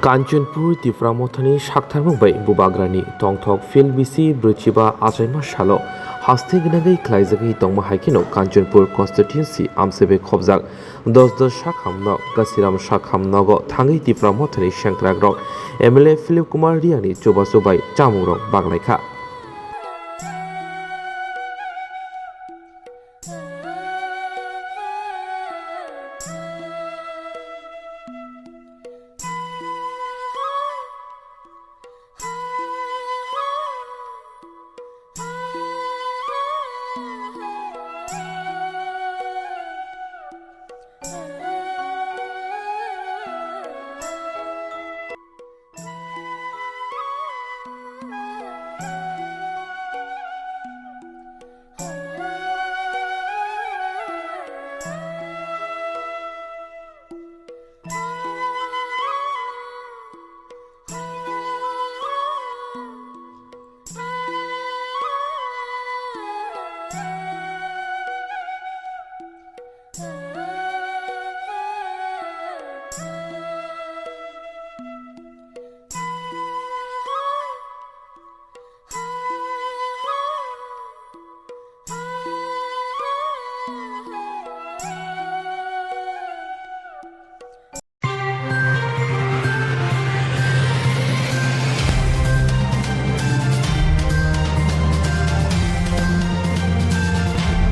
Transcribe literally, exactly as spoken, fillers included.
Kanchanpur Tipra Mothani saktharmung bai Bubagrani tongthok phil bisi brwichiba achaima salo haste gwnangwi khlaijagwi tongma hai kheno Kanchanpur constituency amsebe khobjak dos dos sakham nok Gasiram sakham nogo thangwi Tipra Mothani sengkrakrok M L A Philip Kumar Riyani chubachu bai chamungrok baglaikha.